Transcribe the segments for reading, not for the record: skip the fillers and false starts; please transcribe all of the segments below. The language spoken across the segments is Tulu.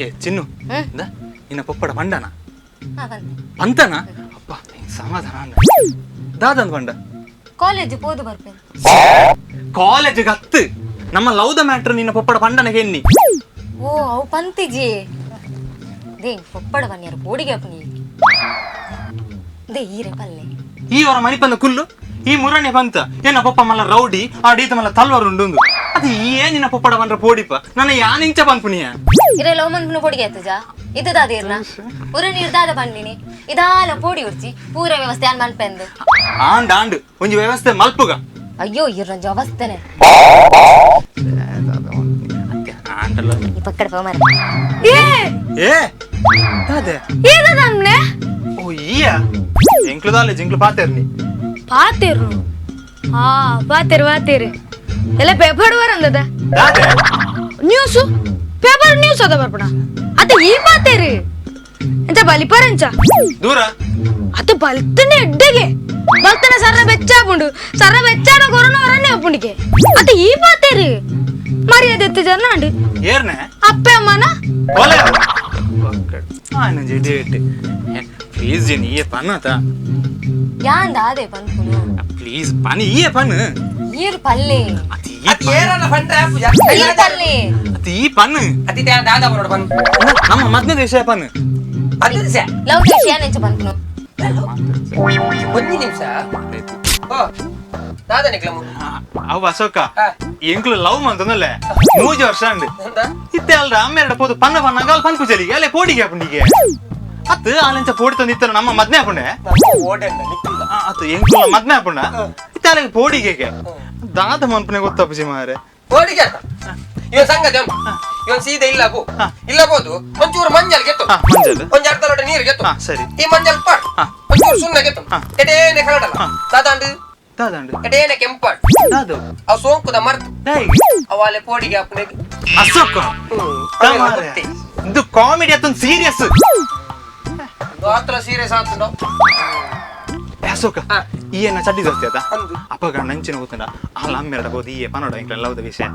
ಏ ಚಿನ್ನು, ನಿನ್ನ ಪೊಪ್ಪಡ ಪಂಡನ ಅಂತನ ಅಪ್ಪ ಸಮಾಧಾನ ದಾದಂದ್ ಪಂಡ. ಕಾಲೇಜ್ ಪೋದು ಬರ್ಪೇನೆ. ಕಾಲೇಜ್ ಗತ್ತು ನಮ್ಮ love the matter ನಿನ್ನ ಪೊಪ್ಪಡ ಪಂಡನ ಎನ್ನಿ. ಓ ಅವು ಪಂತಿಜಿ they ಪೊಪ್ಪಡ ಬನ್ನಿಯರು ಪೋಡಿಗೆ ಅಪ್ಪನಿ they ಈರೆ ಪಲ್ಲೆ. ಈ ಅವರ ಮನಿಪಂದ ಕುಲ್ಲು ಈ ಮುರಣ್ಯ ಪಂತ ಏನ ಪಪ್ಪ ಮಲ್ಲ ರೌಡಿ ಆ ಡೀತ ಮಲ್ಲ ತಲ್ವಾರು ಉಂಡು ಅದು ಏನಿನ ಪೊಪ್ಪಡ ಬಂದ್ರ ಪೋಡಿಪ ನನ್ನ ಯಾನಿಂಚ ಪನ್ಪುನಿಯ. ಇರೆ ಲವ್ ಮನ್ಪುನ ಪೋಡಿಗೆ ಆಯ್ತಜಾ ಇದು ದಾದೇರ್ನ ಉರ ನೀರ್ ದಾದ ಬಂದಿನಿ ಇದಾಲ ಪೋಡಿ ಉರ್ಚಿ ಪೂರ ವ್ಯವಸ್ಥೆ ಅನ್ ಮನ್ಪೆಂದು ಆಂಡ್ ಆಂಡ್ ಒಂಜಿ ವ್ಯವಸ್ಥೆ ಮಲ್ಪುಗ. ಅಯ್ಯೋ ಇರೊಂಜಿ ಅವಸ್ಥೆನೆ ಈ ಪಕ್ಕಡ ಪೋಮರ. ಏ ದಾದೆ ಏದದಮ್ನೆ? ಓ ಈಯ ಎಂಕ್ಲುದಾಲೆ ಜಿಂಕ್ಲು ಪಾತೇರ್ನಿ ಪಾತೇರು. ಹಾ ಪಾತೇರು ಪಾತೇರು ಎಲ್ಲ ಪೇಪರ್ ವರಂದದ ದಾದೆ news paper news ಅದ ಬರ್ಪಣ ಅತ ಈ ಪಾತೇರು ಎಂತ ಬಲಿಪರಂಚ ದೂರ ಅತ ಬಲ್ತನೆ ಎಡ್ಡೆಗೆ ಬಲ್ತನೆ ಸರ್ರ ಬೆಚ್ಚಾಪುಂಡು ಸರ್ರ ಬೆಚ್ಚಾಡ ಕೊರನ ವರನೆ ಅಪ್ಪುಂಡಿಗೆ ಅತ ಈ ಪಾತೇರು ಮರ್ಯಾದೆ ಎತ್ತು ಜನ ಅಂಡು ಏರ್ನೆ ಅಪ್ಪೆ ಅಮ್ಮನ ಓಲೆ ಆಯ್ನ ಜೆಡಿ ಪ್ಲೀಸ್ ಜಿನಿ ಈಯೆ ಪನ್ನ ತಾ ಯಾನ್ ದಾದೆ ಪನ್ಪುನು ಪ್ಲೀಸ್ ಪನಿ ಈಯೆ ಪನ್ನ ಈರ್ ಪಲ್ಲೆ ಅತಿ ಅತಿ ಏರನ ಪಂಡ್ರೆ ಪೂಜಾ ಈರ್ ಪಲ್ಲೆ ಅತಿ ಈ ಪನ್ನ ಅತಿ ದಾದ ಬರೋಡು ಪನ್ ನಮ್ಮ ಮದ್ನದ ವಿಷಯ ಪನ್ನ ಅದು ದಿವಸ ಲವ್ ವಿಷಯ ನೆಂಚ ಪನ್ಪುನು ಒಂಜಿ ನಿಮಿಷ. ಓ ದಾದ ನಿಕ್ಲಮು ಅವು ಅಶೋಕ ಎಂಕ್ಲು ಲವ್ ಮಂತನಲ್ಲೇ 3 ವರ್ಷ ಅಂಡು ಇತ್ತೆ ಅಲ್ರ ಅಮ್ಮೆರಡ ಪೋದು ಪನ್ನ ಪನ್ನ ಗಾಲ್ ಪನ್ಪು ಚಲಿಗೆ ಅಲ್ಲೇ ಪೋಡಿಗೆ ಅಪ್ಪನಿಗೆ ಅತ್ತು ಆಲೆಂಚ ಪೋಡಿ ತಂದಿತ್ತಲ್ಲ ನಮ್ಮ ಮದ್ನೆ ಅಪ್ಪಂಡೆ ಅತ್ತು ಎಂಕುಲ ಮದ್ನೆ ಅಪ್ಪಂಡ ಇತ್ತೆ ಅಲ್ಲಿಗೆ ಪೋಡಿಗೆ ದಾದ ಮನ್ಪನೆ ಗೊತ್ತಪ್ಪಜಿ ಮಾರೆ ಪೋಡಿಗೆ ಇವನ್ ಸಂಗತಿ ಇವನ್ ಸೀದಾ ಇಲ್ಲ ಪೋ ಇಲ್ಲ ಬೋದು ಒಂಚೂರು ಮಂಜಲ್ ಗೆತ್ತು ಒಂಜ್ ಅರ್ಧ ಲೋಟ ನೀರು ಗೆತ್ತು ಸರಿ ಈ ಮಂಜಲ್ ಪಾಟ್ ಒಂಚೂರು ಸುಣ್ಣ ಗೆತ್ತು ಎಡೇನೆ ಕಲಡಲ್ಲ ದಾದಾಂಡು ದಾದಾಂಡು ಎಡೇನೆ ಕೆಂಪಾಡ್ ದಾದು ಅವ್ ಸೋಂಕುದ ಮರ್ತು ಅವಾಲೆ ಪೋಡಿಗೆ ಅಪ್ಪನಿಗೆ ಅಶೋಕ ಇದು ಕಾಮಿಡಿ ಅತ್ತೊಂದು ಸೀರಿಯಸ್ ಆತರ ಸೀರಿಯಸ್ ಆತುಂಡು ಅಶೋಕ ಈ ಎನ್ನ ಚಡ್ಡಿ ಜಾಸ್ತಿ ಆತ ಅಪ್ಪಗ ನಂಚಿನ ಗೊತ್ತುಂಡ ಅಲ್ಲ ಅಮ್ಮೆರಡ ಬೋದು ಈ ಪನೋಡ ಇಂಕ್ಲ ಲವ್ದ ವಿಷಯ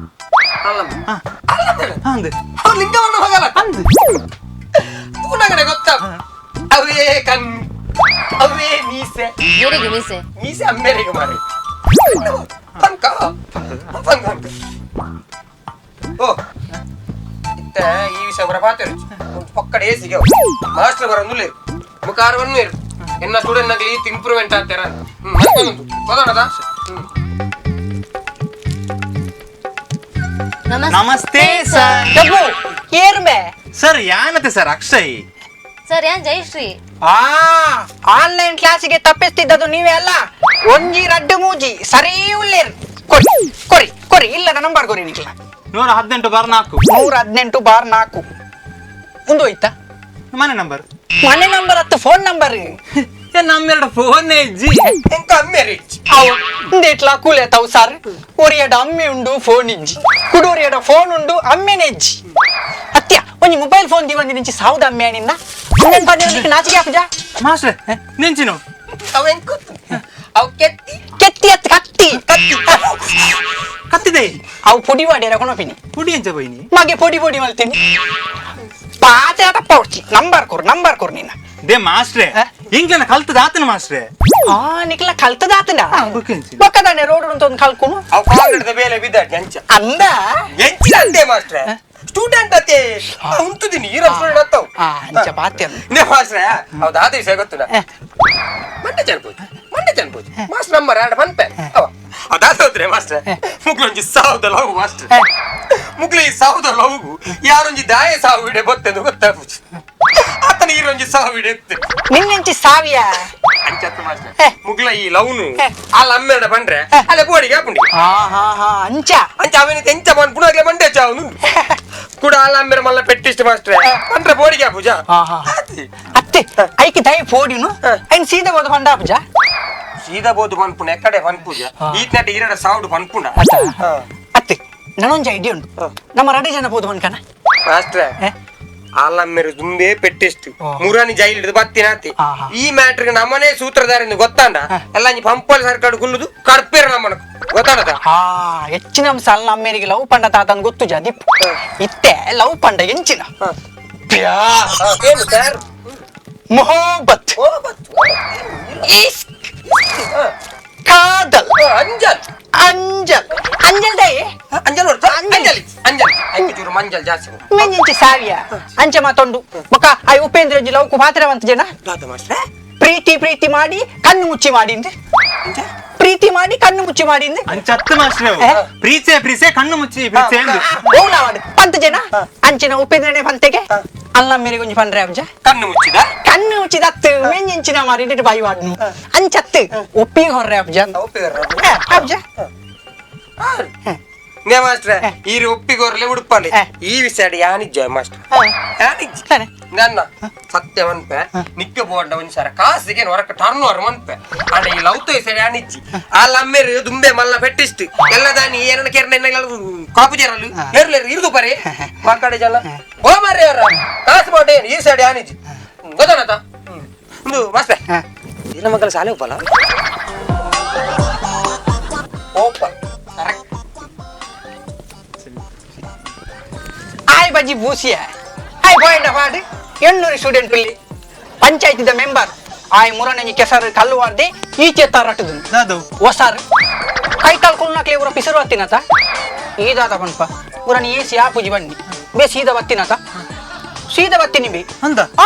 ಗೊತ್ತ ಅವೇ ಕಣ್ ಅವೇ ಮೀಸೆ ಮೀಸೆ ಮೀಸೆ ಅಮ್ಮೆರಿಗೆ ಮಾರಿ ಪಂಕ ಪಂಕ ಓ ಇತ್ತ ಈ ವಿಷಯ ಬರ ಪಾತೇರು ಪಕ್ಕಡ ಏಸಿಗೆ ಮಾಸ್ಟರ್ ಬರೋದು ಮುಖಾರವನ್ನು ಇರು ಎನ್ನ ಸ್ಟೂಡೆಂಟ್ ನಗಲಿ ಈತ್ ಇಂಪ್ರೂವ್ಮೆಂಟ್ ಆಗ್ತಾರ ಮತ್ತೊಂದು ನಮಸ್ತೆ ಸರ್. ಏರ್ಮೆ ಸರ್ ಯಾನತೆ ಸರ್ ಅಕ್ಷಯ್ ಸರ್ ಯಾನ್ ಜಯಶ್ರೀ. ಆ ಆನ್ಲೈನ್ ಕ್ಲಾಸಿಗೆ ತಪ್ಪಿಸ್ತಿದ್ದದು ನೀವೇ ಅಲ್ಲ? ಒಂಜಿ ರಡ್ಡು ಮೂಜಿ ಸರಿ ಉಳ್ಳೇರು. ಕೊರಿ ಕೊರಿ ಕೊರಿ ಇಲ್ಲದ ನಂಬರ್ ಕೊರಿ ನಿಕ್ಲ. 118/4 118/4 ಒಂದು ಹೋಯ್ತಾ? ಮನೆ ನಂಬರ್ ಮನೆ ನಂಬರ್ ಹತ್ತು ಫೋನ್ ನಂಬರ್ ನಮ್ಮೆರಡ ಫೋನ್ ಇಜ್ಜಿ ಎಂಕ ಅಮ್ಮೆರಿ ಅವು ಇಂದೇಟ್ಲಾ ಕೂಲೇತಾವು ಸರ್. ಒರಿಯಡ ಅಮ್ಮೆ ಉಂಡು ಫೋನ್ ಇಜ್ಜಿ, ಕುಡೋರಿಯಡ ಫೋನ್ ಉಂಡು ಅಮ್ಮೆನೆ ಇಜ್ಜಿ. ಅತ್ಯ ಒಂಜಿ ಮೊಬೈಲ್ ಫೋನ್ ದಿವಂದಿ ನಿಂಚಿ ಸಾವುದ ಅಮ್ಮೆ ನಿನ್ನ ಅಮ್ಮೆನ್ ಪಂಡಿನ ನಾಚಿಗೆ ಹಾಪುಜ ಮಾಸ್ಟ್ರೆ ನೆಂಚಿನು ಅವ ಎಂಕುತ್ತು ಅವ್ ಕೆತ್ತಿ ಕೆತ್ತಿ ಅತ್ ಕತ್ತಿ ಕತ್ತಿ ಕತ್ತಿದೆ ಅವು ಪೊಡಿ ವಾಡ್ಯಾರ ಕೊನಪಿನಿ. ಪುಡಿ ಎಂಚ ಬೈನಿ ಮಗೆ ಪೊಡಿ ಪೊಡಿ ಮಲ್ತೀನಿ ಪಾತೆ ತಪ್ಪ ಹೊಡ್ಚಿ. ನಂಬರ್ ಕೊರು ನಂಬರ್ ಕೊರು ನಿನ್ನ. They ಮಾಸ್ಟ್ರೆ ಇಂಗ್ಲನ ಕಲ್ತದ ಆತನ ಮಾಸ್ಟ್ರೆ. ಆ ನಿಕ್ಲ ಕಲ್ತದ ಆತನ ಬೊಕ್ಕದಾನೆ ರೋಡ್ ಅಂತ ಒಂದು ಕಲ್ಕುನು ಅವ್ ಕಾಲ್ ಬೇಲೆ ಬಿದ್ದ ಎಂಚ ಅಂದ ಎಂಚಿನ ಅಂತೆ ಮಾಸ್ಟ್ರೆ ಸ್ಟೂಡೆಂಟ್ ಅತ್ತೆ ಉಂಟುದಿನಿ ಈರ ಸ್ಟೂಡೆಂಟ್ ಅತ್ತವು ಅಂಚ ಬಾತೆ ನೇ ಮಾಸ್ಟ್ರೆ ಅವ್ ದಾದ ವಿಷಯ ಗೊತ್ತುನ ಮಂಡೆ ಚನ್ಪೋಜ್ ಮಂಡೆ ಚನ್ಪೋಜ್ ಮಾಸ್ಟರ್ ನಂಬರ್ ಎರಡು ಪನ್ಪೆ ಅವ ಅದಾದ ಹೋದ್ರೆ ಮಾಸ್ಟ್ರೆ ಮುಗ್ಲೊಂಜಿ ಸಾವುದ ಲವ್ ಮಾಸ್ಟ್ರೆ ಮುಗ್ಲಿ ಸಾವುದ ಲವ್ಗು ಯಾರೊಂಜಿ ದಾಯ ಸಾವು ಇಡೆ ಬತ್ತೆಂದು ಗೊತ್ತಾಪುಜಿ ಆತನ ಈರೊಂಜಿ ಸಾವು ಇಡೆ ಎತ್ತೆ ನಿನ್ನೆಂಚಿ ಸಾವಿಯ ಅಂಚತ್ತು ಮಾಸ್ಟ್ರೆ ಮುಗ್ಲ ಈ ಲವ್ನು ಅಲ್ಲ ಅಮ್ಮೆರಡ ಬಂದ್ರೆ ಅಲ್ಲೇ ಬೋಡಿಗೆ ಹಾಪುಂಡಿ. ಅಂಚ ಅಂಚ ಅವನ ಎಂಚ ಮನ್ ಪುಣಾಗ್ಲೆ ಮಂಡೆ ಚಾವನು ಕೂಡ ಅಲ್ಲ ಅಮ್ಮೆರ ಮಲ್ಲ ಪೆಟ್ಟಿಸ್ಟ್ ಮಾಸ್ಟ್ರೆ ಬಂದ್ರೆ ಬೋಡಿಗೆ ಹಾಪುಜ ಅತ್ತೆ ಐಕಿ ದಯ ಫೋಡಿನು ಐನ್ ಸೀದಾ ಬೋದು ಬಂಡ ಹಾಪುಜ ಸೀದಾ ಬೋದು ಪನ್ಪುಣ ಎಕ್ಕಡೆ ಪನ್ಪುಜ ಈತ್ನಟ ಈರಡ ಸಾವುಡು ಪನ್ಪುಣ ಅತ್ತೆ ನನೊಂಜಿ ಐಡಿಯಾ ಉಂಟು. ನಮ್ಮ ರಡೆ ಜನ ಬೋದು ಪನ್ಕನ ಮಾಸ್ಟ್ರೆ ಆಲಮ್ಮೆರು ದುಂಬೆ ಪೆಟ್ಟಿಷ್ಟು ಮುರಾನಿ ಜೈಲ್ ಹಿಡಿದು ಬತ್ತಿನಾತಿ. ಈ ಮ್ಯಾಟ್ರಿಗೆ ನಮ್ಮನೆ ಸೂತ್ರಧಾರಿಂದ ಗೊತ್ತಾಂಡ ಎಲ್ಲ ನೀ ಪಂಪಲ್ ಸರ್ಕಾಡ್ ಗುಲ್ಲುದು ಕಡ್ಪೇರ ನಮ್ಮನ ಗೊತ್ತಾಡದ. ಹಾ, ಹೆಚ್ಚಿನ ಅಂಶ ಅಮ್ಮೇರಿಗೆ ಲವ್ ಪಂಡ ತಾತನ್ ಗೊತ್ತು ಜದಿಪ್ ಇತ್ತೆ ಲವ್ ಪಂಡ ಎಂಚಿನ ಪ್ಯಾರ್, ಏನು ಸರ್, ಮೊಹಬ್ಬತ್, ಇಸ್ಕ್, ಕಾದಲ್, ಅಂಜಲ್ ಅಂಜಲ್, ಅಂಜಲ್ ದೈ ಅಂಜಲ್ ಹೊರ್ತು ಅಂಜಲಿ ಅಂಜಲ್ ಐದು ಚೂರು ಮಂಜಲ್ ಜಾಸ್ತಿ ಮೆಂಜಿ ಸಾವಿಯ ಅಂಚೆ ಮಾತೊಂಡು ಬೊಕ್ಕ I Upendra love ಪಾತ್ರವಂತ ಜನ. ದಾದ ಮಾಸ್ಟ್ರೆ, ಪ್ರೀತಿ ಪ್ರೀತಿ ಮಾಡಿ ಕಣ್ಣು ಮುಚ್ಚಿ ಮಾಡಿಂದ, ಪ್ರೀತಿ ಮಾಡಿ ಕಣ್ಣು ಮುಚ್ಚಿ ಮಾಡಿಂದ. ಅಂಚತ್ತು ಮಾಸ್ಟ್ರೆ, ಪ್ರೀಚೆ ಪ್ರೀಚೆ ಕಣ್ಣು ಮುಚ್ಚಿ ಪ್ರೀಚೆ ಅಂದು. ಓಲ ಮಾಡು ಪಂತ ಜನ ಅಂಚಿನ ಉಪೇಂದ್ರನೇ ಪಂತೆಗೆ ಅಲ್ಲ ಮೇರೆ ಕೊಂಚ ಪಂಡ್ರೆ ಅಂಚ ಕಣ್ಣು ಮುಚ್ಚಿದ ಕಣ್ಣು ಮುಚ್ಚಿದ ಅತ್ತು ಮೆಂಜಿನ ಮಾರಿ ಇಟ್ಟು ಬಾಯಿ ವಾಡ್ನು ಅಂಚತ್ತು ಒಪ್ಪಿಗೆ ಹೊರ್ರೆ ಅಬ್ಜ ಅಬ್ಜ. ನೇ ಮಾಸ್ಟ್ರೆ, ಈ ಒಪ್ಪಿಗೋರ್ಲೆ ಉಡುಪಾಲಿ ಈ ವಿಷಯ ಯಾನಿಜ್ಜ ಮಾಸ್ಟರ್ ಯಾನಿಜ್ಜ ನನ್ನ ಸತ್ಯ ಮನ್ಪೆ ನಿಕ್ಕ ಬೋಂಡ ಒಂದ್ ಸರ ಕಾಸಿಗೆ ಹೊರಕ ಟರ್ನ್ ಓವರ್ ಮನ್ಪೆ ಅಂಡ ಈ ಲವ್ ತೋ ಸರಿ ಯಾನಿಜ್ಜಿ ಅಲ್ಲ ಅಮ್ಮೇರು ದುಂಬೆ ಮಲ್ಲ ಪೆಟ್ಟಿಷ್ಟು ಎಲ್ಲ ದಾನಿ ಏನನ್ನ ಕೆರ್ನ ಕಾಪು ಜೇರಲು ಏರ್ಲೇರು ಇರುದು ಪರಿ ಮಾಕಡೆ ಜನ ಓ ಮಾರ್ರೆ ಅವರ ಕಾಸು ಬೋಂಡ ಏನು ಈ ಸೈಡ್ ಯಾನಿಜ್ಜಿ ಗೊತ್ತಾನತ ಒಂದು ಮಾಸ್ಟ್ರೆ ಇಲ್ಲ ಮಕ್ಕಳ ಶಾಲೆ ಒಪ್ಪಲ್ಲ ಓಪ ಆಯ್ ಬಜ್ಜಿ ಬೂಸಿಯ ಆಯ್ ಬೋಯಂಡ ಪಾಡು 800 ಸ್ಟೂಡೆಂಟ್ ಇಲ್ಲಿ ಪಂಚಾಯತಿದ ಮೆಂಬರ್ ಆಯ್ ಮುರನಂಜಿ ಕೆಸರು ಕಲ್ಲು ವಾರ್ದೆ ಈಚೆ ತರಟದು ಹೊಸಾರು ಕೈ ಕಾಲು ಕುಲ್ನಾಕ್ಲೆ ಊರ ಪಿಸರು ಹತ್ತಿನತ ಈದಾದ ಪನ್ಪ ಊರನಿ ಏಸಿ ಆಪುಜಿ ಬನ್ನಿ ಬೇ ಸೀದಾ ಬತ್ತಿನತ ಸೀದಾ ಬತ್ತೀನಿ ಬಿ ಅಂದ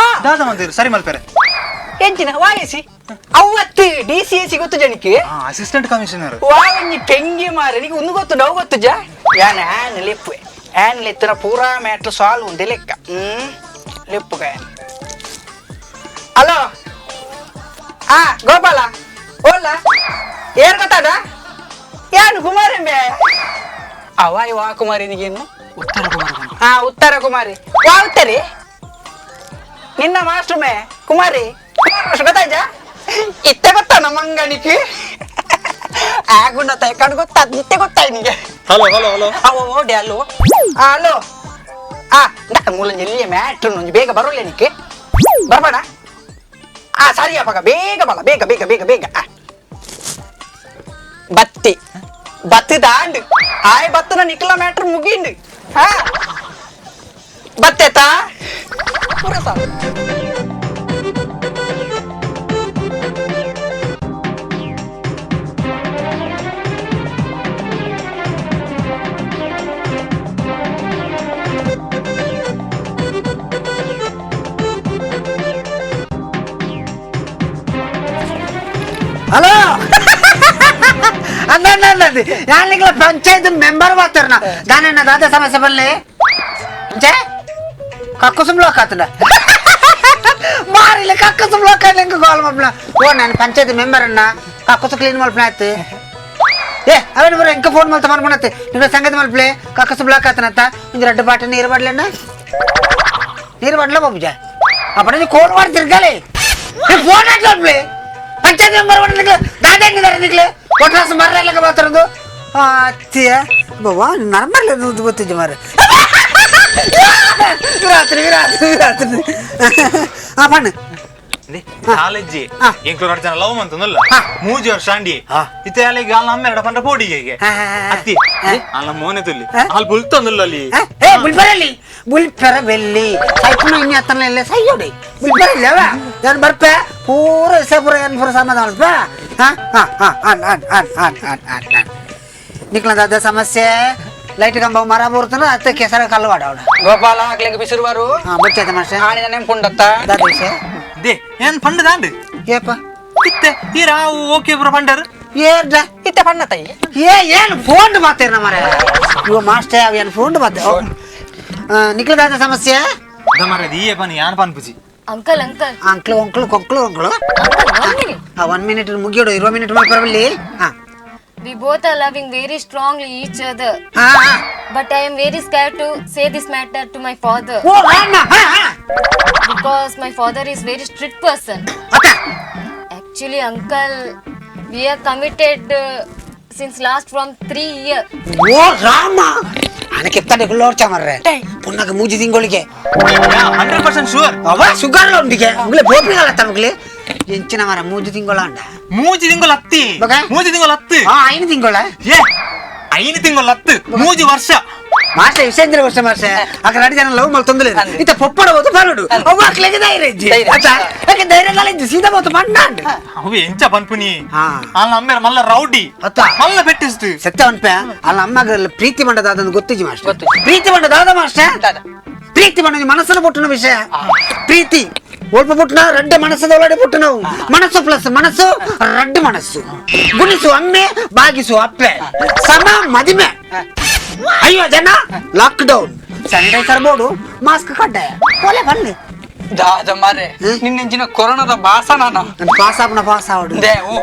ದಾದ ಮಂದಿರು ಸರಿ ಮಲ್ಪೆರೆ ಎಂಚಿನ ವಾಯಸಿ ಅವತ್ತು D C A C ಗೊತ್ತು ಜನಕ್ಕೆ ಅಸಿಸ್ಟೆಂಟ್ ಕಮಿಷನರ್ ವಾವಂಜಿ ಪೆಂಗಿ ಮಾರೆ ನಿಗೆ ಒಂದು ಗೊತ್ತು ನಾವು ಗೊತ್ತು ಜಾ ಯಾನ್ ಆನ್ ಲೆಪ್ಪು ಆನ್ ಲೆತ್ತನ ಪೂರಾ ಮ್ಯಾಟ್ರ್ ಸಾಲ್ವ್ ಉಂದೆ ಲೆಕ್ಕ ಲೆಪ್ಪು ಗಾಯನ್. ಹಲೋ ಆ ಗೋಪಾಲ ಓಲ ಏರ್ ಗೊತ್ತಾಡ ಯಾನು ಕುಮಾರಂಬೆ ಅವಾಯ್ ವಾ ಕುಮಾರಿ ನಿಗೇನು ಉತ್ತರ ಕುಮಾರಿ. ಹಾ ಉತ್ತರ ಕುಮಾರಿ ವಾ ಉತ್ತರಿ ನಿನ್ನ ಮಾಸ್ಟರ್ ಮೇ ಕುಮಾರಿ ಮಾಸ್ಟರ್ ಗೊತ್ತಾಯ್ತಾ ಇತ್ತೆ ಗೊತ್ತಾ ನಮ್ಮ ಅಂಗಣಿಗೆ ಆಗುಣ ತೈಕಂಡು ಗೊತ್ತಾದ್ ಇತ್ತೆ ಗೊತ್ತಾಯ್ ನಿಗೆ. Hello hello hello ಅವ ಓಡಿ ಹಲೋ ಹಲೋ ಆ ಮೂಲಂಜಿ ಎಲ್ಲಿಯ ಮ್ಯಾಟ್ರ್ ಒಂಜಿ ಬೇಗ ಬರೋಲ್ಲ ನಿಕ್ಕೆ ಬರಬೇಡ. ಆ ಸರಿ ಅಪ್ಪಗ ಬೇಗ ಬಲ ಬೇಗ ಬೇಗ ಬೇಗ ಬೇಗ. ಬತ್ತಿ ಬತ್ತಿ ದಾಂಡು ಆಯ್ ಬತ್ತನ ನಿಕ್ಲ ಮ್ಯಾಟ್ರ್ ಮುಗಿಂಡು. ಹಾ ಬತ್ತೆತಾ ಪೂರ ಸಾಕು. ಹಲೋ ಅಂದ ಯಾನಿಗ್ಲ ಪಂಚಾಯತ್ ಮೆಂಬರ್ ಮಾತಾರನ ದಾನಣ್ಣ ದಾದ ಸಮಸ್ಯೆ ಬಲ್ಲೆ ಅಂಚೆ ಕಕ್ಕುಸುಮ್ ಲೋಕ ಆತನ ಮಾರಿಲ್ಲ ಕಕ್ಕುಸುಮ್ ಲೋಕ ಲಿಂಗ ಗೋಲ್ ಮಲ್ಪನ ಓ ನಾನು ಪಂಚಾಯತ್ ಮೆಂಬರ್ ಅಣ್ಣ ಕಕ್ಕುಸು ಕ್ಲೀನ್ ಮಲ್ಪನ ಆಯ್ತು. ಏ ಅವನು ಬರ ಎಂಕ ಫೋನ್ ಮಲ್ತ ಮನ್ಪಣತ್ತೆ ನಿಮ್ಮ ಸಂಗತಿ ಮಲ್ಪಲೆ ಕಕ್ಕಸು ಬ್ಲಾಕ್ ಆತನತ್ತ ಒಂದು ரெண்டு ಪಾಟ ನೀರು ಬಡ್ಲಣ್ಣ ನೀರು ಬಡ್ಲ ಬಾಬುಜ ಅಪ್ಪಣ ಕೋಡ್ ಮಾಡಿ ತಿರ್ಗಾಲೆ ಫೋನ್ ಹಾಕ್ಲೇ ಪಂಚಾಯತ್ ಮೆಂಬರ್ ದಾದಾಗಿದ್ದಾರೆ ನಿಕ್ಲೆ ಒಟ್ರಾಸ ಮರ್ರ ಎಲ್ಲ ಮಾತಾಡೋದು ಅತ್ತಿಯ ಬವ್ವ ನರ್ಮರ್ಲೆ ನುದ್ದು ಗೊತ್ತಿದ್ದೆ ಮಾರ್ರೆ ರಾತ್ರಿ ರಾತ್ರಿ ರಾತ್ರಿ ಆ ಪಣ್ಣ ಕಾಲೇಜಿ ಎಂಕ್ಲು ಜನ ಲವ್ ಮಂತನಲ್ಲ ಮೂಜಿ ವರ್ಷ ಅಂಡಿ ಇತ್ತೆ ಅಲ್ಲಿಗೆ ಅಲ್ಲ ಅಮ್ಮೆರಡ ಪಂಡ ಪೋಡಿಗೆ ಅತ್ತಿ ಅಲ್ಲ ಮೋನೆ ತುಲ್ಲಿ ಅಲ್ಲಿ ಬುಲ್ತೊಂದುಲ್ಲ ಅಲ್ಲಿ. ಏ ಬುಲ್ಪರಲ್ಲಿ ಬುಲ್ಪೆರ ಬೆಲ್ಲಿ ಸೈಪುನ ಇನ್ನಿ ಅತ್ತನ ಇಲ್ಲ ಸೈಯೋಡಿ ಬುಲ್ಪರಲ್ಲಿ ಅವ ನಾನು ಬರ್ಪೆ ಪೂರ ಪೂರ ಏನು ಪೂರ ಸಮಾಧಾನ ಅಲ್ಪ ಹಾ ಹಾ ಹಾ on on on on on on on ನಿಕ್ಲದ ಸಮಸ್ಯೆ ಲೈಟ್ ಕಂಬ ಮರ ಬರ್ತನ ಅತ್ತ ಕೆಸರ ಕಲ್ಲು ವಾಡವಣ ಗೋಪಾಲ ಹಾಕ್ಲಿಕ್ಕೆ ಬಿಸಿರುವಾರು ಹಾ ಬಚ್ಚದ ಮಾಸ್ಟರ್ ಆಣಿದ ನೆಂಪುಂಡತ್ತ ದಾದ ವಿಷಯ they ಏನ್ ಪಂಡ ದಾಂಡು ಏಪ ಇತ್ತೆ ಈ ರಾವು ಓಕೆ ಬ್ರೋ ಪಂಡರು ಏರ್ದ ಇತ್ತೆ ಪಣ್ಣ ತೈ ಏ ಏನು ಫೋನ್ ಮಾತೇನ ಮಾರ ಇವ ಮಾಸ್ಟರ್ ಅವ ಏನು ಫೋನ್ ಮಾತೆ ನಿಕ್ಲದಾದ ಸಮಸ್ಯೆ ಮಾರ್ರೆ ಈ ಪನ್ ಯಾನ್ ಪನ್ಪುಜಿ uncle uncle uncle uncle ಕೊಂಕ್ಳು uncle uncle 1 minute. ಆ 1 ಮಿನಿಟ್ ಮುಗಿಯೋಡು 20 ಮಿನಿಟ್ ಮಾಡ್ಕೊರಬಲ್ಲಿ ಹಾ. We both are loving very strongly each other. ಹಾ But I am very scared to say this matter to my father. ಓ ರಾಮ ಹಾ ಹಾ Because my father is very strict person. ಅತ್ತ Actually uncle, we are committed since last from 3 years. O Rama ಅನಕ್ಕೆ ಗುಳ್ಳೋರ್ಚ ಮರ್ರೆ ಪುನ್ನಕ ಮೂಜಿ ತಿಂಗಳಿಗೆ 100% ಶೂರ್ ಅವ ಶುಗರ್ ಉಂಡಿಗೆ ಮುಗ್ಲೆ ಬೋಪಿಗಲ್ಲ ತಮಗ್ಲೆ ಎಂಚಿನ ಮರ ಮೂಜಿ ತಿಂಗಳ ಅಂಡ ಮೂಜಿ ತಿಂಗಳ ಅತ್ತಿ ಮೂಜಿ ತಿಂಗಳ ಅತ್ತಿ ಹಾ 5 ತಿಂಗಳ ಏ 5 ತಿಂಗಳ ಅತ್ತು ಮೂಜಿ ವರ್ಷ ಮಾಸ್ಟರ್ ವಿಷೇಂದ್ರ ವರ್ಷ ಮಾಸ್ಟರ್ ಅక్కడ ಅಡಿ ಜನ ಲವ್ ಮಲ್ ತೊಂದರೆ ಇತ್ತ ಪೊಪ್ಪಡ ಹೋದು ಬರಡು ಅವ ಅಕ್ಲೆಗೆ ಧೈರ್ಯ ಇಜ್ಜಿ ಅತ್ತ ಯಾಕೆ ಧೈರ್ಯ ದಾಲ ಇಜ್ಜಿ ಸೀದಾ ಹೋತು ಮಣ್ಣಾಂಡ್ ಅವು ಎಂಚ ಪನ್ಪುನಿ ಅಲ್ಲ ಅಮ್ಮೇರ ಮಲ್ಲ ರೌಡಿ ಅತ್ತ ಮಲ್ಲ ಬೆಟ್ಟಿಸ್ತು ಸತ್ಯ ಅನ್ಪೆ ಅಲ್ಲ ಅಮ್ಮಗ ಪ್ರೀತಿ ಮಂಡದಾದ ಗೊತ್ತಿಜ್ಜಿ ಮಾಸ್ಟರ್ ಪ್ರೀತಿ ಮಂಡದಾದ ಮಾಸ್ಟರ್ ಪ್ರೀತಿ ಮಂಡ ಮನಸ್ಸನ್ನು ಪುಟ್ಟನ ವಿಷಯ ಪ್ರೀತಿ ಒಲ್ಪ ಪುಟ್ಟನ ರಡ್ಡ ಮನಸ್ಸದ ಒಳಗಡೆ ಪುಟ್ಟು ನಾವು ಮನಸ್ಸು ಪ್ಲಸ್ ಮನಸ್ಸು ರಡ್ಡು ಮನಸ್ಸು ಗುಣಿಸು ಅಮ್ಮೆ ಬಾಗಿಸು ಅಪ್ಪೆ ಸಮ ಮದಿಮೆ ಅಯ್ಯೋ ಜನ lock down sanitiser board mask ಕಡ್ಡಾಯ ಕೊಲೆ ಬನ್ನಿ ದಾದ ಮಾರೆ ನಿನ್ನೆಂಚಿನ ಕೊರೋನಾದ ಬಾಸ ನಾನು ಪಾಸ್ ಆಪನ ಪಾಸ್ ಆವಡು they ಓ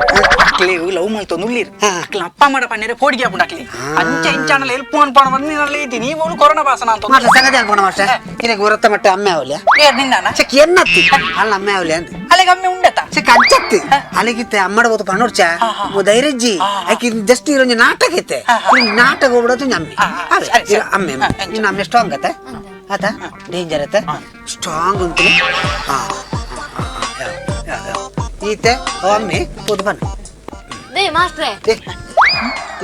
ಅಕ್ಲಿ ಲವ್ ಮಾಡ್ತು ನುಳ್ಳಿರ್ ಅಕ್ಲ ಅಪ್ಪ ಮಾಡ ಪನ್ನೇರೆ ಪೋಡಿಗೆ ಹಾಪುಂಡು ಅಕ್ಲಿ ಅಂಚ ಇಂಚಾನಲ ಎಲ್ಪು ಅನ್ಪಾಣ ಬಂದು ನಿನ್ನಲ್ಲಿ ಐತಿ ನೀವು ಕೊರೋನಾ ಬಾಸನ ಅಂತ ಮಾತ್ರ ಸಂಗತಿ ಅನ್ಪಣ ಮಾಸ್ಟರ್ ನಿನಗೆ ಉರತ್ತ ಮಟ್ಟ ಅಮ್ಮೆ ಅವಲ್ಯ ಏ ನಿನ್ನ ಚೆಕ್ ಎನ್ನತ್ತಿ ಅಲ್ಲ ಅಮ್ಮೆ ಅವಲ್ಯ ಅಂತ ಅಲ್ಲಿಗೆ ಅಮ್ಮೆ ಉಂಡತ ಚೆಕ್ ಅಂಚತ್ತಿ ಅಲ್ಲಿಗಿತ್ತೆ ಅಮ್ಮಡ ಹೋತು ಪಣ್ಣೋಡ್ಚ ಧೈರ್ಯಜ್ಜಿ ಆಕಿ ಜಸ್ಟ್ ಇರೊಂಜಿ ನಾಟಕ ಇತ್ತೆ ನಾಟಕ ಹೋಗ್ಬಿಡೋದು ಅಮ್ಮೆ ಅಮ್ಮೆ ನಿನ್ನ ಅಮ್ಮೆ ಸ್ಟ್ರಾಂಗ್ ಅತ್ತ ಆತ ಡೇಂಜರ್ ಅತ್ತ ಸ್ಟ್ರಾಂಗ್ ಅಂತೀನಿ ಈತೆ ಅಮ್ಮೆ ಹೋದು ಬನ್ನ they ಮಾಸ್ಟ್ರೆ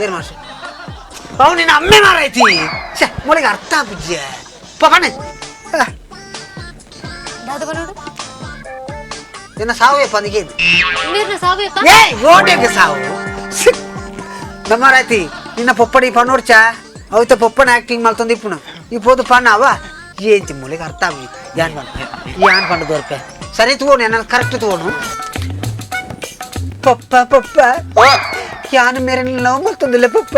ಏನ್ ಮಾಸ್ಟ್ರೆ ಅವ್ ನಿನ್ನ ಅಮ್ಮೆ ಮಾರೈತಿ ಛೆ ಮೊಳಗೆ ಅರ್ಥ ಆಗುಜ್ಜೆ ಪಪನೆ ದಾದ ಬನ್ನೋಡು ನಿನ್ನ ಸಾವು ಪನಿಗೆ ನೀರ್ನ ಸಾವು ಏ ಓಟೆಗೆ ಸಾವು ನಮ್ಮರಾಯ್ತಿ ನಿನ್ನ ಪೊಪ್ಪಡಿ ಪಣ್ಣೋಡ್ಚ ಅವತ್ತ ಪೊಪ್ಪನ ಆಕ್ಟಿಂಗ್ ಮಾಡ್ತಂದು ಇಪ್ಪುನು ಈ ಪೋದು ಪಣ್ಣ ಅವ ఏంటి మూలికి అర్థం యాన్ పండు యాన్ పండు దొరికే సరే తోను నేను కరెక్ట్ తోను ಪಪ್ಪ ಪಪ್ಪ ಯಾನು ಮೇರೆ ಲವ್ ಮಾಡ್ತಂದಿಲ್ಲ ಪಪ್ಪ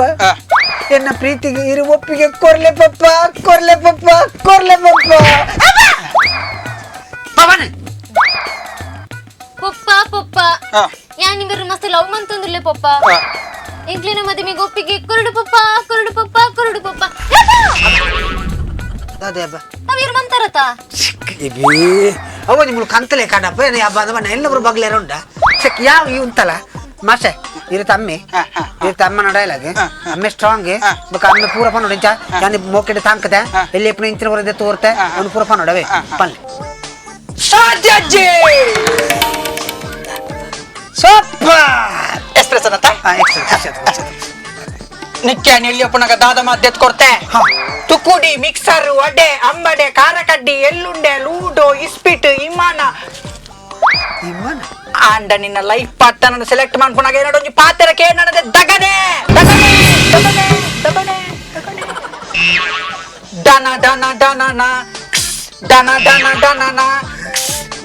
ಎನ್ನ ಪ್ರೀತಿಗೆ ಇರು ಒಪ್ಪಿಗೆ ಕೊರ್ಲೆ ಪಪ್ಪ ಕೊರ್ಲೆ ಪಪ್ಪ ಕೊರ್ಲೆ ಪಪ್ಪ ಪವನ್ ಪಪ್ಪ ಪಪ್ಪ ಯಾನ್ ಮೇರೆ ಮಸ್ತ್ ಲವ್ ಮಂತಂದಿಲ್ಲ ಪಪ್ಪ ಎಂಕ್ಲಿನ ಮದುವೆಗೆ ಒಪ್ಪಿಗೆ ಕುರುಡು ಪಪ್ಪ ಕುರುಡು ಪಪ್ಪ ಕುರುಡು ಪಪ್ಪ ಅದೇ ಹಬ್ಬ ಅವಿರ್ ಮಂತರತ ಅವ ನಿಮ್ಗೆ ಕಂತಲೆ ಕಾಣಪ್ಪ ಏನ ಹಬ್ಬ ಅಂದ ಎಲ್ಲೊಬ್ರು ಬಗ್ಲೇರ ಉಂಟ ಚೆಕ್ ಯಾವ ಈ ಉಂಟಲ್ಲ ಮಾಸೆ ಇರು ತಮ್ಮಿ ಇರು ತಮ್ಮ ಡೈಲಾಗ್ ಅಮ್ಮೆ ಸ್ಟ್ರಾಂಗ್ ಬಕ ಅಮ್ಮೆ ಪೂರ ಪನ್ನೋಡು ಇಂಚ ಯಾನಿ ಮೋಕೆಡೆ ತಾಂಕತೆ ಎಲ್ಲಿ ಎಪ್ಪನ ಇಂಚಿನ ಬರದೆ ತೋರ್ತೆ ಅವನು ಪೂರ ಪನ್ನೋಡವೆ ಪನ್ಲೆ ಸಾಧ್ಯ ಸೂಪರ್ ಎಕ್ಸ್ಪ್ರೆಸ್ ಅನ್ನತ್ತ ಎಕ್ಸಲೆಂಟ್ ನಿಕ್ಕೆ ಎಲ್ಲಿ ಅಪ್ಪನಾಗ ದಾದ ಮಾಧ್ಯತ್ ಕೊಡ್ತೆ ತುಕುಡಿ ಮಿಕ್ಸರ್ ವಡೆ ಅಂಬಡೆ ಖಾರಕಡ್ಡಿ ಎಳ್ಳುಂಡೆ ಲೂಡೋ ಇಸ್ಪಿಟ್ ಇಮಾನ ಇಮಾನ ಆಂಡ ನಿನ್ನ ಲೈಫ್ ಪಾರ್ಟ್ನರ್ select ಮಾಡ್ಕೊಂಡಾಗ ಏನಾದ್ರು ಒಂಜಿ ಪಾತ್ರಕ್ಕೆ ಏನನ್ನದೆ ದಗನೆ ದಗನೆ ದಗನೆ ದಗನೆ ದಗನೆ ಡನ ಡನ ಡನ ನ ಡನ ಡನ ಡನ ನ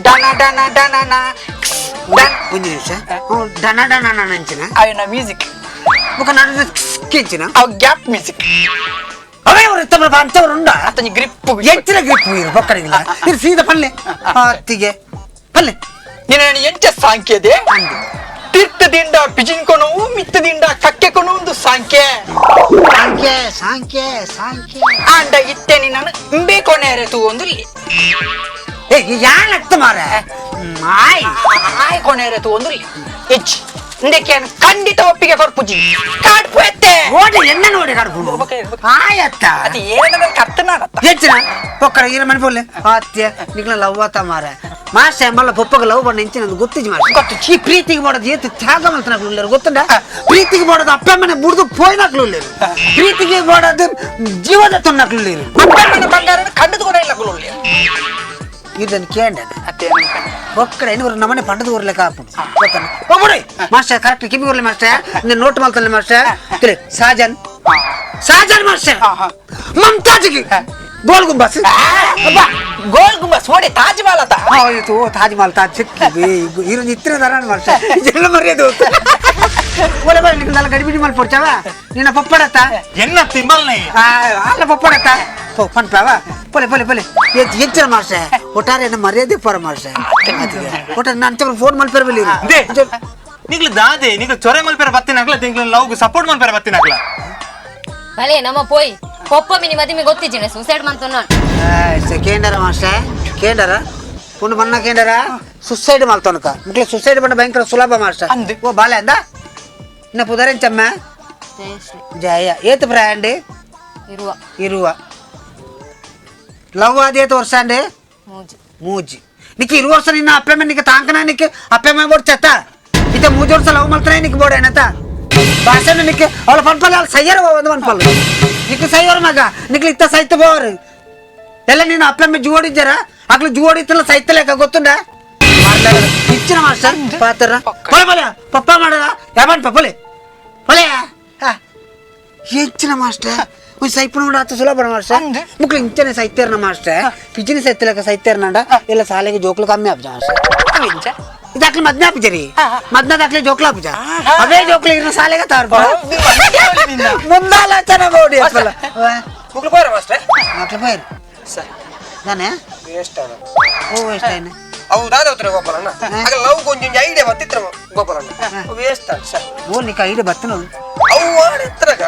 ಡನ ಡನ ಡನ ನ ಒಂದು ನಿಮಿಷ ಡನ ಡನ ನನ ಅಂಚಿನ ಅಯ್ಯನ ಮ್ಯೂಸಿಕ್ ಬೊಕ ನಡು ಕೆಂಚಿನ ಅವ್ ಗ್ಯಾಪ್ ಮ್ಯೂಸಿಕ್ ಅವೇ ಅವರು ತಮ್ಮ ಅಂತವರು ಉಂಡ ಅತನಿ ಗ್ರಿಪ್ ಎಂಚಿನ ಗ್ರಿಪ್ ಇರು ಬೊಕ್ಕಡಿಗಿಲ್ಲ ಇದು ಸೀದಾ ಪಲ್ಲೆ ಅತ್ತಿಗೆ ಪಲ್ಲೆ ನಿನ್ನ ಎಂಚ ಸಾಂಖ್ಯದೆ ತೀರ್ಥದಿಂದ ಪಿಜಿನ್ಕೊನವು ಮಿತ್ತದಿಂದ ಕಕ್ಕೆಕೊನು ಒಂದು ಸಾಂಖ್ಯ ಸಾಂಖ್ಯ ಸಾಂಖ್ಯ ಸಾಂಖ್ಯ ಆಂಡ ಇತ್ತೆ ನಿನ್ನನ್ನು ಇಂಬೆ ಕೊನೆಯರೆ ತೂ ಒಂದು ಏ ಯಾನ್ ಮಾರ ಆಯ್ ಆಯ್ ಕೊನೆಯರೆ ತೂ ಒಂದು ಎಚ್ ಇಂದಕ್ಕೆ ಖಂಡಿತ ಒಪ್ಪಿಗೆ ಕೊರ್ಪುಜಿ ಕಾಡ್ಪು ಎತ್ತೆ ಓಡಿ ಎನ್ನ ನೋಡಿ ಕಾಡ್ಪು ಆಯತ್ತ ಅದು ಏನಂದ್ರೆ ಕರ್ತನಾಡತ್ತ ಹೆಚ್ಚಿನ ಪೊಕ್ಕಡ ಈರ ಮನೆ ಪೋಲೆ ಆತ್ಯ ನಿಗ್ಲ ಲವ್ ಆತ ಮಾರ ಮಾಸ್ಟರ್ ಮಲ್ಲ ಪೊಪ್ಪಗ ಲವ್ ಬಣ್ಣ ಇಂಚಿನ ಗೊತ್ತಿಜಿ ಮಾಸ್ಟರ್ ಗೊತ್ತು ಈ ಪ್ರೀತಿಗೆ ಮಾಡೋದು ಏತು ತ್ಯಾಗ ಮಲ್ತನಾಗ್ಲು ಗೊತ್ತುಂಡ ಪ್ರೀತಿಗೆ ಮಾಡೋದು ಅಪ್ಪ ಅಮ್ಮನೆ ಮುರಿದು ಪೋಯ್ನಾಕ್ಲು ಪ್ರೀತಿಗೆ ಮಾಡೋದು ಜೀವದ ತೊನ್ನಾಕ್ಲು ಅಪ್ಪಮ್ಮನ ಬಂಗಾರ ಕಂಡುದು ಇಲ್ಲ ಗುರುಳ್ಳಿ ಇದನ್ನು ಕೇಂಡ ಒಕ್ಕಡೆ ಏನು ನಮ್ಮನೆ ಪಂಡದ ಊರ್ಲೆ ಕಾಪು ಗೊತ್ತಾನ ಒಬ್ಬಡಿ ಮಾಸ್ಟರ್ ಕರೆಕ್ಟ್ ಕಿವಿ ಊರ್ಲೆ ಮಾಸ್ಟರ್ ನೀನು ನೋಟ್ ಮಾಡ್ತಾನೆ ಮಾಸ್ಟರ್ ತಿಳಿ ಸಾಜನ್ ಸಾಜನ್ ಮಾಸ್ಟರ್ ಮಮತಾಜ್ಗೆ ಗೋಲ್ ಗುಂಬಸ್ ಗೋಲ್ ಗುಂಬಸ್ ಓಡಿ ತಾಜ್ ಮಹಲ್ ಅತ ಆಯ್ತು ತಾಜ್ ಮಹಲ್ ತಾಜ್ ಸಿಕ್ಕಿ ಇರು ನಿತ್ರ ದರ ಮಾಸ್ಟರ್ ಇದೆಲ್ಲ ಮರ್ಯಾದೆ ಒಲೆ ಬರ ನಿಮ್ಗೆ ಗಡಿಬಿಡಿ ಮಲ್ ಪೊಡ್ಚಾವ ನಿನ್ನ ಪಪ್ಪಡತ್ತ ಎನ್ನ ತಿಂಬಲ್ನೇ ಅಲ್ಲ ಪಪ್ಪಡತ್ತ ಪನ್ಪಾವ ಪೊಲೆ ಪೊಲೆ ಪೊಲೆ ಹೆಚ್ಚಿನ ಮಾಸ್ಟರ್ ಒಟ್ಟಾರೆ ಏನ ಮರ್ಯಾದೆ ಪರ ಮಾಸ್ಟರ್ ಒಟ್ಟಾರೆ ನಾನು ಫೋನ್ ಮಲ್ಪೆರ ಬಲ್ಲಿ ನಿಗ್ಲು ದಾದೆ ನಿಗ್ಲು ಚೊರೆ ಮಲ್ಪೆರ ಬತ್ತಿನಾಗ್ಲ ತಿಂಗ್ಳು ಲವ್ ಸಪೋರ್ಟ್ ಮಲ್ಪೆರ ಬತ್ತಿನಾಗ್ಲ ಭಲೆ ನಮ್ಮ ಪೋಯ್ ಪೊಪ್ಪ ಮಿನಿ ಮದಿಮೆ ಗೊತ್ತಿಜ್ಜಿನ ಸೂಸೈಡ್ ಮಂತ ಕೇಂಡರ ಮಾಸ್ಟರ್ ಕೇಂಡರ ಪುಂಡು ಮನ್ನ ಕೇಂಡರ ಸುಸೈಡ್ ಮಲ್ತೊನಕ ಮುಕ್ಲೆ ಸುಸೈಡ್ ಬಂಡ ಭಯಂಕರ ಸುಲಭ ಮಾಸ್ಟರ್ ಓ ಬಾಲೆ ಅಂದ ಇನ್ನ ಪುದರೆಂಚಮ್ಮ ಜಯ ಏತು ಪ್ರಾಯ ಅಂಡಿ ಇರುವ. ಇರುವ. ಲವ್ ಆದೇತ ವರ್ಷ ಅಂಡೆ? ಮೂಜಿ. ಮೂಜಿ. ನಿಕ್ ಇರುವ ವರ್ಷ ನಿನ್ನ ಅಪ್ಪೆ ನಿಕ್ ತಾಂಕನ ನಿಕ್ ಅಪ್ಪೆ ಮೇ ಬೋಡ್ ಚೆತ್ತ ಇತ್ತ ಮೂಜಿ ವರ್ಷ ಲವ್ ಮಲ್ತನೆ ನಿಕ್ ಬೋಡ ಏನತ ಭಾಷೆ ನಿಕ್ ಅವಳ ಪನ್ಪಲ್ಲ ಅವಳು ಸೈಯರ್ ಒಂದು ಪನ್ಪಲ್ಲ ನಿಕ್ ಸೈಯರ್ ಮಗ ನಿಕ್ ಇತ್ತ ಸೈತ ಬೋರ್ ಎಲ್ಲ ನೀನು ಅಪ್ಪೆ ಮೇ ಜೋಡಿದ್ದಾರ ಅಕ್ಲು ಜೋಡಿತ್ತಲ್ಲ ಸೈತಲೇಕ ಗೊತ್ತುಂಡ ಇಚ್ಚಿನ ಮಾಸ್ಟರ್ ಪಾತ್ರ ಪೊಲೆ ಪೊಲೆ ಪಪ್ಪ ಮಾಡಲ್ಲ ಯಾವನ್ ಪೊಲೆ ಪೊಲೆ ಹೆಚ್ಚಿನ ಮಾಸ್ಟರ್ ಒಂದು ಸೈಪು ನೋಡ ಆತ ಸುಲಭ ಮಾಸ್ಟರ್ ಮುಕ್ಳು ಇಂಚನೆ ಸೈತೇರ್ನ ಮಾಸ್ಟರ್ ಪಿಜಿನ ಸೈತಲಕ ಸೈತೇರ್ನಂಡ ಇಲ್ಲ ಸಾಲೆಗೆ ಜೋಕ್ಲು ಕಮ್ಮಿ ಆಪುಜ ಮಾಸ್ಟರ್. ಇಂಚ? ಇದಾಕ್ಲಿ ಮದ್ನ ಆಪುಜರಿ ಮದ್ನ ದಾಕ್ಲಿ ಜೋಕ್ಲು ಆಪುಜ ಅವೇ ಜೋಕ್ಲು ಇರ್ನ ಸಾಲೆಗೆ ತಾರು ಮುಂದಾಲೋಚನೆ ಬೋಡಿ ಅಪ್ಪಲ್ಲ. ಮುಗ್ಲು ಪೋರ ಮಾಸ್ಟ್ರೆ. ಮಕ್ಳು ಪೈರು ಸರ್. ನಾನೇ. ವೇಸ್ಟ್ ಅಣ್ಣ. ಓ ಎಷ್ಟು ಏನು? ಅವು ದಾದ ಉತ್ತರ ಗೋಪಾಲಣ್ಣ, ಆಗ ಲವ್ ಕೊಂಚ ಐಡಿಯಾ ಬತ್ತಿತ್ರ ಗೋಪಾಲಣ್ಣ, ವೇಸ್ಟ್ ಅಣ್ಣ ಸರ್. ಓ ನಿಕ್ಕ ಐಡಿಯಾ ಬತ್ತನು. ಅವು ಮಾಡಿತ್ರಗ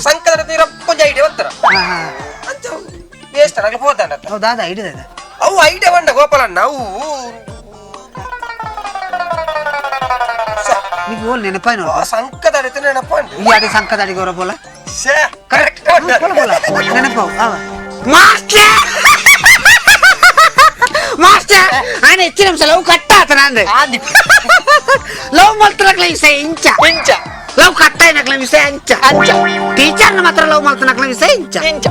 ಸಂಕದ ತೀರ ಕೊಂಚ ಐಡಿಯಾ ಬತ್ತರ. ಹಾ ಹಾ. ಅಂಚ ವೇಸ್ಟ್ ಅಣ್ಣ ಪೋತಾಂಡ. ಹೌದಾ? ಐಡಿಯಾ ಇದೆ. ಅವು ಐಡಿಯಾ ಬಂಡ ಗೋಪಾಲಣ್ಣ ಅವು. నీకు ఓ ನೆನಪಾಯ್ನ. ಸಂಕದ ಅಡಿತ ನೆನಪು. ಈ ಅಡಿ ಸಂಕದ ಅಡಿಗೆ ಅವರ ಬೋಲ. ಕರೆಕ್ಟ್. ಬೋಲ ಬೋಲ ನೆನಪಾವು ಅವ ಮಾಸ್ಟರ್ ಮಾಸ್ಟರ್ ఆయన ఇచ్చిన లవ్ కట్ట అతను అంది. ಆದಿ. లవ్ మల్తనక్ల విషయ ఇంచ. ಇಂಚ. లవ్ కట్ట అయినక్ల విషయ అంచ. ಅಂಚ. టీచర్ మాత్రం లవ్ మల్తనక్ల విషయ ఇంచ. ಇಂಚ.